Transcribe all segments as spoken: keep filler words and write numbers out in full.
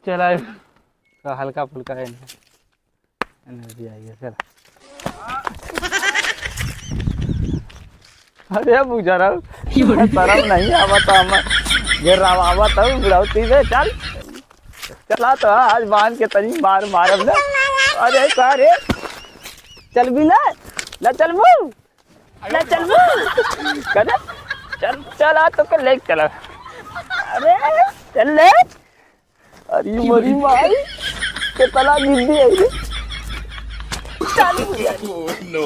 चला, का हल्का फुल्का है, energy आई है, चला। अरे बुजरऊ, शरम नहीं आवत हम, ये रवावत हूँ बुढ़ौती में, चल। चला तो आज बांध के तनी मार मारब ना। अरे का रे, चलबी ना, ना चलबू, ना चलबू। करे, चल, चला तो के लेके चला। अरे चल ले। अरे मोरी माई, कितना जिद्दी है ये। चल,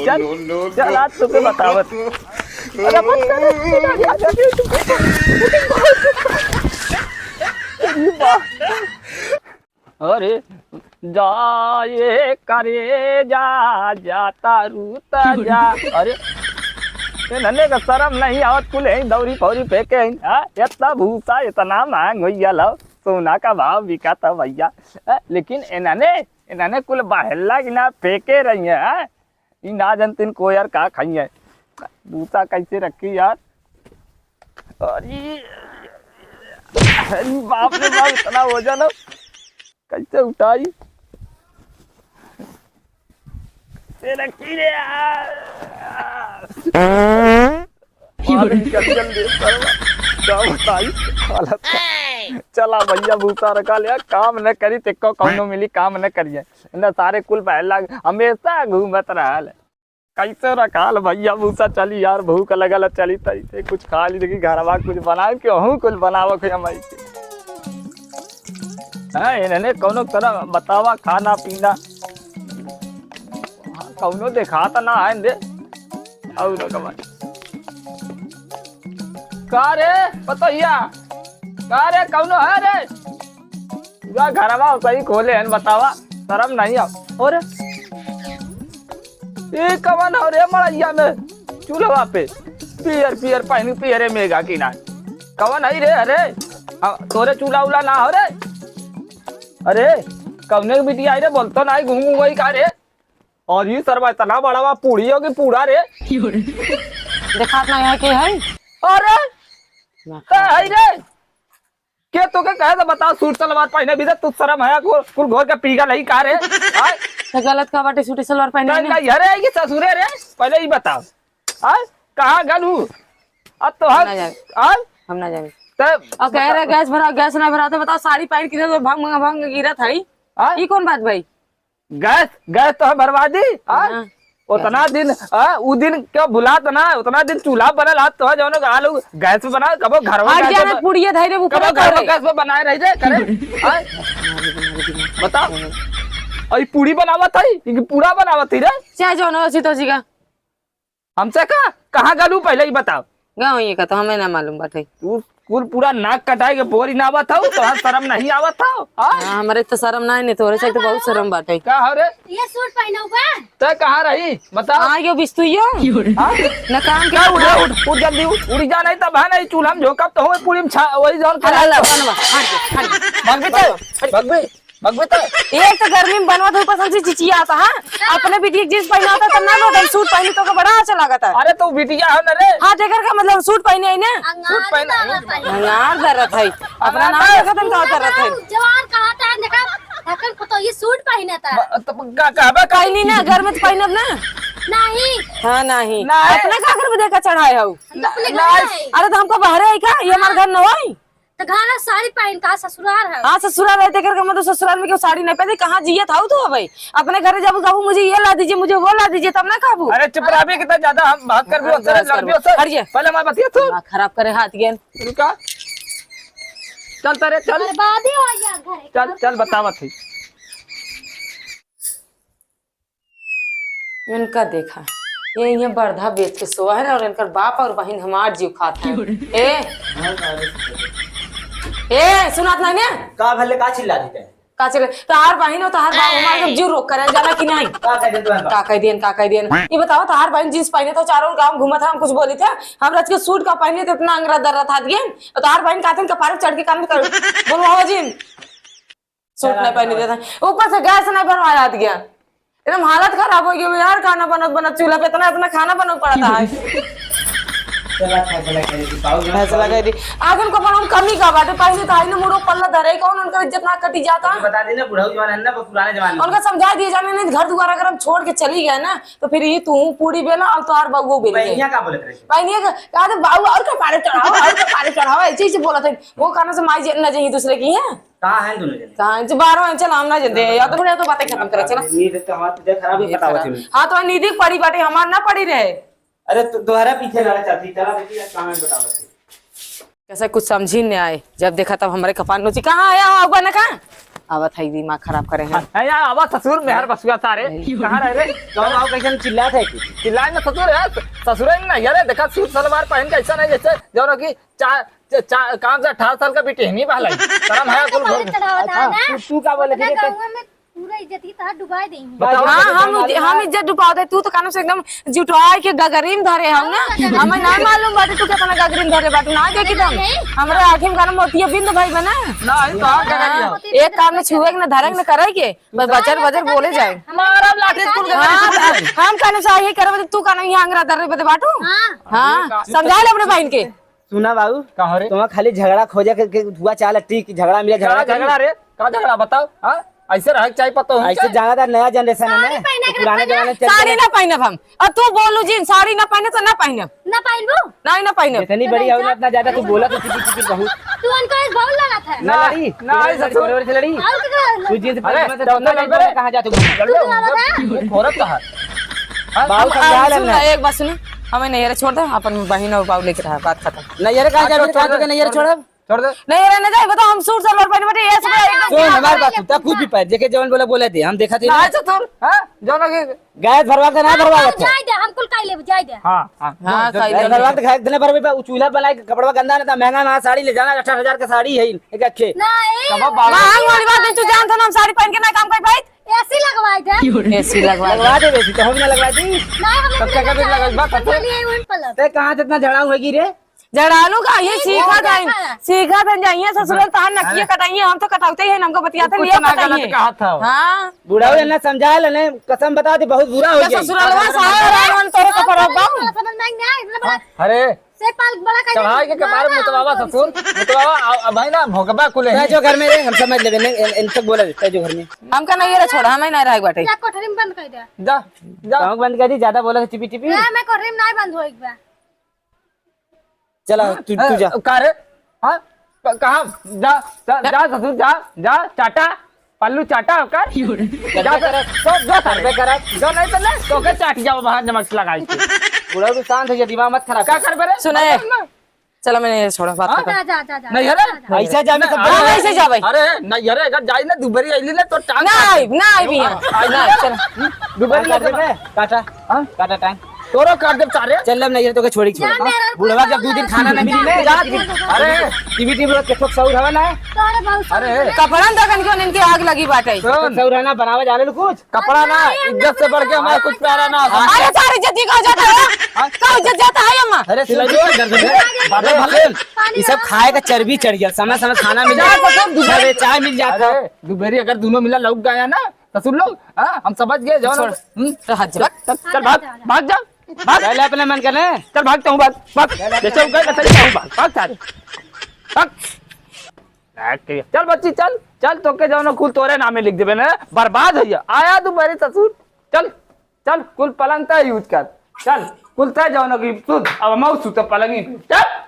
चल, चल, आज तुके बतावत। अरे मत कर, अरे बाप। अरे जा ये करे जा, जा तारू ता जा। अरे इन्हने का शरम नहीं आवत, कुल है दौरी फौरी फेंके हैं, हाँ? इतना भूसा, इतना महंग हो गया लो। सोना का भाव बिका था भैया। अ, लेकिन इन्हने, इन्हने कुल बहेला की ना फेंके रही है, अ? ई ना जनतिन कोयर का खाई है। भूसा कैसे रखी यार? अरे, अरे बाप रे बाप, इतना वजन हो, कैसे उठाई? कैसे रखी रे यार? बाहर निकल, निकल दे, सरवा। का बताई हालत का। चला भैया, भूसा रखा ले, काम न करी, तेको कौनो मिली, काम न करिए। न सारे कुल बहेला हमेशा घूमत रहल। कैसे रखाल भैया, भूसा चली यार, भूख लगल, चली तई से कुछ खा ली, देखी घरवा कुछ बनाए के, हूँ कुछ बनावक है हमारी के। हाँ, इन्हने कौनो तरह बतावा, खाना पीना। हाँ, कौनो देखात ना है दे। और का बात? का रे पतोहिया, का रे कौनो है रे? पूरा घरवा सही खोले हन, बतावा, शरम नहीं आव। और ए कवन हो रे मड़ैया में चूल्हा पे पियर पियर पहनी, पियरे मेगा की ना? कवन है रे? अरे, हाँ, तोरे चूल्हा उल्हा ना हो रे? अरे, कवने के बिटिया है रे? बोलतो ना है, घूम घूम वही का रे? और ये सरवा इतना बड़ा बा, पूड़ी हो कि पूड़ा रे? देखात ना है के है? अरे, ना का है रे? के तोके कहे तो बताओ, सूट सलवार पहने भी तो तू शरम है, कुल, कुल घोर के पीगल है का रे? आय? तो गलत का बाटे सूट सलवार पहने नहीं, में? नहीं, अरे, ये ससुरे रे, पहले ही बताओ। आय? कहाँ गलू? अब तो हम हम, ना जाए। आय? हम ना जाए। तब और कह रहे गैस भरा, गैस ना भरा, तो बताओ, साड़ी पहन के तो भंग, भंग, भंग गिरत है। आय? ई कौन बात भाई? गैस, गैस तो हम भरवा दी, आ? हाँ। उतना दिन, आ, उ दिन क्यों भुलात ना, उतना दिन चूल्हा बनल, आज तो जौन आलू गैस पे बना, कबो घरवा हट गैस जा पे ना, बन-, पुड़िया धइले ऊपर कबो घरवा करे। गैस पे बनाए रही रे, करे, आ? बताओ, और ये पूड़ी बनावत है, ये पूड़ा बनावत है रे? चाहे जौन हो, सी तो जी का। हमसे का? कहाँ गलू पहले ही बताओ। गाँव ये का तो हमें ना मालूम बाटे। तू कुल पूरा नाक कटाए के बोरी ना आवत हऊ, तोहार शरम नहीं आवत हऊ, हाँ? हाँ, हमरे तो शरम ना है, नहीं तोहरे से तो बहुत शरम बाटे। का हो रे? ये सूट पहनऊ बा? तै कहाँ रही? बताओ। आ गयो बिस्तुइयो। हाँ? न काम के क्या उठा, उठ, उठ जल्दी उठ, उठ जा नहीं तब है नहीं चूल्हा में झोंकब तो होए पूरी में छा, वही जौन अला, अला, बनवा, हट जा, हट जा। भगबी तो, भगबी। भगबे तो। एक तो गर्मी में बनवा धोई पसंद से चिचिया आता, हाँ? अपने बिटिया के जींस पहना होता तब ना बोलता, सूट पहनी तो के बड़ा अच्छा लागता। अरे तो बिटिया हो ना रे। हाँ, तेकर का मतलब सूट पहने आई ना? सूट पहने आई। अंगार दर्द है। अपना नाम देखा तुम का दर्द है। जवान कहा था, देखा, ढक्कन को तो ये सूट पहने था। ब-, तो का-, कहबे का? पहनी ना, घर में तो पहनब ना। नहीं। हाँ, नहीं। नहीं। अपना का घर में देखा चढ़ाए हो? हम तो अपने घर नहीं। में। अरे तो हमको बाहर है क्या? ये हमारे घर न होई? तो घाना साड़ी पहन का ससुराल है। हाँ, ससुराल रहते करके, मतलब, ससुराल में क्यों साड़ी नहीं पहनती? कहाँ जियत हऊ तू अबे? अपने घरे जब कहबू, "मुझे ये ला दीजिए, मुझे वो ला दीजिए," तब ना कहबू। अरे, चुप रह बे, कितना ज्यादा हम बात कर भी हाँ, होते हैं, बस लड़ भी करबो। होते हैं। हट जा। पहले हमारे बतिया तू। दिमाग खराब करे हाथ गेंद। रुका। चल, तारे, चल। बर्बादी हो गया घर। चल, चल, बतावत है। इनका देखा, ये इहाँ बर्धा बेच के सोवा है ना, और इनकर बाप और बहिन हमार जीव खात हैं। ए, ए, सुनात नहीं ने? का भले, का चिल्ला दी तै? का चिल्ला? तोहार बहिन और तोहार बाप हमार एकदम जीव रोक करे, जाना कि नहीं? का कह दे तोहार बाप? का कह दियन, का कह दियन? ये बताओ, तोहार बहिन जींस पहने था, चारों गांव घूमत था, हम कुछ बोली थे? हम रच के सूट का पहने थे, इतना अंगरा दर्रा था दियन, और तोहार बहिन कहते हैं, कपारे चढ़ के काम कर, बोलवाओ जिन। सूट नहीं पहने देता है। ऊपर से गैस नहीं बनवाया दिया। एकदम हालत खराब हो गई यार, खाना बनत बनत चूल्हा पे इतना इतना खाना बनना पड़ता है। चला, अच्छा, चला, चला, कि बाबू जान फैसला कर दी। आखिर उनको अपन हम कमी का बाटे, पहले तो आई ना मुड़ो पल्ला धरे, कौन उनका इज्जत ना कटी जाता। तो बता देना, बुढ़ऊ जमाना है ना, वो पुराने जमाने में। उनका समझा दिए जाने, नहीं तो घर दुआर अगर हम छोड़ के चली गए ना, तो फिर ये तू पूरी बेला और तोहार बउओ बेली है। बहनिया का बोलत रही? बहनिया का, कहा तो बाबू और का पारे चढ़ाओ, और का पारे चढ़ाओ, ऐसे ही से बोलत है। वो कहना से माई जे-, न जही दूसरे की है। कहाँ हैं दोनों जने? कहाँ हैं? जो बारह हैं, चल, हम ना जने, या तो बढ़िया तो बातें खत्म करा, चला। नींद तो हमार तो खराब ही बतावत है। हाँ, तो नींद पड़ी बाटे, हमार ना पड़ी रहे। अरे, तो दोबारा पीछे लड़ा चाहती, चला देखी, अब कहाँ बतावत है। कैसे कुछ समझी नहीं आए, जब देखा तब हमारे कपार नोची, कहाँ आया हो, अगुआ ना कहाँ? आवत है, दिमाग खराब करे हैं। हाँ, है यार, आवा ससुर, मेहर बसुआ सारे। नहीं। कहाँ रह रे? कौन आओ, कैसे चिल्लात है कि? चिल्लाए ना ससुर, यार, ससुर है ना, यार, देखा सूट सलवार पहन के ऐसा नहीं जैसे, जो कि चा-, चा-, चा-, काम से अठारह साल का बिटेहनी बा लाई। शर्म है कुल घर में। चढ़ावत है अच्छा, ना। तू, तू का बोले अपना धीरे से? गाँव में पूरा इज्जत ही तहार डुबाए देही। बताओ, हाँ, बताओ, हम बताओ, इज-, हम बताओ। इज्जत डुबावत है, तू तो कानून से एकदम जुटवाए के गगरी में धरे हूँ ना। हाँ, हमें नहीं मालूम बाटे तू कितना गगरी में धरे बाटे, ना देखी तुम। नहीं। हमरे आँखी में कानून मोतिया बिंद भाई बना। ना, ये तो हाँ, हाँ, गगरी हो। एक काम में छुए के ना, धरे के ना, करे के, बस बजर बजर बोले जाए। मारब लाठी कुल गगरी हाँ, से। हम कानून से यही करब, तू कानून यहाँ अंगरा धरे बदे बाटू। हाँ। हाँ, समझा ले अपने बहन के। सुना बाबू, कहो रे। तुम्हारा खाली झगड़ा खोजे के, के हुआ चाल है, ठीक, झगड़ा मिला, झगड़ा का करी। झगड़ा रे? का झगड़ा बताओ? हाँ? ऐसे रहे के चाहिए पता हो ऐसे क्या? ज्यादा नया जनरेशन है ना, साड़ी पहने के पुराने रखा जमाने जाए। चल साड़ी रहे। ना पहनब हम। और तू बोलू जी, साड़ी ना पहने तो ना पहनब। ना पहनबू? नहीं, ना पहनब। जितनी तो बड़ी नहीं हो ना, जा। इतना ज्यादा तू बोला तो चुकी चुकी बहुत। तू उनको एक बहुत लड़त है। ना ना, लड़ी, ना, तू ऐसा लड़ी, तू तोरे से लड़ी। और क्या लड़ी? तू जींस अरे, पहन के तो उतना लड़बे रे। कहाँ जाते घूमने? तू तू तो लड़बे। लड़त है। ये औरत का है। हाँ? बाबू हम, समझा हम, लेना। सुन ना, एक बात सुन, हमें नैहरे छोड़ दे, अपन बहिन और बाबू लेके रहा, बात खत्म। नैहरे कहाँ हाँ, जाबे? छोड़, कहाँ छोड़, तुके नैहरे छोड़। छोड़ब? छोड़ दे। नैहरे न जाए, बताओ, हम सूट सलवार पहने बटे, ऐसे ना, बड़ा एकदम सुन, ना, हमार बात सुन, तब कुछ भी पाए, जेके जवन बोला, बोले दे, हम देखा थे ना। ना, अच्छा, सुन, हाँ, जौन के गैस भरवा के ना हाँ, भरवा हाँ, के। जाए दे, हम कुल काई लेब, जाए दे। हाँ, हाँ, हाँ, जो, काई जो, लेब। गैस भरवा के खाए, इतने भरवे बा, उ चूल्हा बनाए के कपड़वा गंदा ना था, महंगा महंगा साड़ी ले जाना, अठारह हजार का साड़ी है, एक अखे। नहीं, कब बाबा? महंग वाली बात नहीं, तू जानत हो ना, हम साड़ी पहन के ना काम कर पाई। एसी लगवाए दे। एसी लगवा दे। लगवा दे बेटी, तो हम ना लगवा दी। नहीं, हम तब लोग का कभी लगवा, बस चलिए, वहीं पलक। ते कहाँ से इतना झड़ाऊ होगी रे? जड़ालू का ये ये सीखा बहुत था, देखा है। सीखा था जाइए ससुराल तहार नकिया हाँ। कटाइए, हम तो कटाउते ही हैं, हमको बतियाते कुछ नहीं ना पता गलत ही है। कहा था। हाँ। बुढ़ाऊ ने समझा लेने, कसम बता दे, बहुत बुरा हो तो गया। ससुरालवा से आए और आए, तोरे कपड़ा बाऊ। समझ में नहीं आया, इतना बड़ा अरे, से पाल बड़ा कर चढ़ाई के कपार मुतवावा ससुर, मुतवावा, अब भाई ना भोगबा कुले तै ही। जो घर में रे, हम समझ लेबे, नहीं, इन, इनसे बोला दे, तै जो घर में। हमका नहीं रे छोड़ा, हमें नहीं रहे बाटे। या कोठरी में बंद कर दे। जा, जा। कहाँ बंद कर दी? ज्यादा बोला था चिपी चिपी। ना, मैं कोठरी में नहीं बंद हो एक बार। चला, तू, तू जा। ए, का रे? हाँ? क-, कहाँ? जा, जा, जा ससुर, जा, जा, चाटा, पल्लू चाटा ओकर। जा, करबे करब। तो, जो करबे करब। जो नहीं तो नहीं, तो ओकर चाट जाओ बाहर नमक लगाई के। बुढ़ऊ तू शांत हो जा, दिमाग मत खराब का कर। करबे रे? सुने। बता ना। चला, मैंने ये छोड़ा, बात हाँ? खत्म। जा, जा, जा, जा। नहीं, अरे। जा, जा। ऐसा जाबे तो नहीं, हाँ, अरे, ऐसे जाबे। अरे, नहीं, अरे, अगर जाई ना, दुबरी आइली ना, तो टांग ना काट। आई, ना आई भैया। आई, ना, चल। दुबरी का लगे करबे? काटा। हाँ? काटा टांग। तोरो काट देब सारे। चल, अब नहीं, ये तो के छोड़ी, छोड़। जा, मेरा बुढ़वा जब दो दिन खाना ना मिली ना, जा, जा। अरे। टीवी, टीवी के ठोक सौर हवा ना। तोरे बहुत अरे। सौर है। कपड़न दगन क्यों इनके आग लगी बाटे? सुन। सौर है ना, बनावे जाने लो कुछ। कपड़ा ना, अरे, इज्जत से बढ़ के हमारा कुछ प्यारा ना हो। अरे, सारी इज्जत की हो जाता है? हाँ? का इज्जत जाता है, अम्मा? अरे, सुन, सुन, सुन, सुन, सुन। बात सुन। ये सब खाए का चर्बी चढ़ गया, समय, समय खाना मिल जाए, चाहे मिल जाए। अरे, दुबेरी अगर दोनों मिला लौक गया ना, ससुर लोग, हाँ, हम समझ गए, जाओ ना। छोड़। हम्म? तो हाथ जब चल, चल, भाग, भाग जा, भाग। पहले अपने मन का ना। चल, भागता हूँ, भाग, भाग। जैसे उगल, वैसे ही जाऊँ, भाग, भाग, सारे। भाग। चल बच्ची, चल, चल, तोके जौन कुल तोरे नामे लिख देबे ना, बर्बाद हो जा। आया तू मेरे ससुर, चल, चल, कुल पलंग तय यूज कर, चल, कुल तय जौन की सुध, अब हम सुत पलंग ही पे, चल।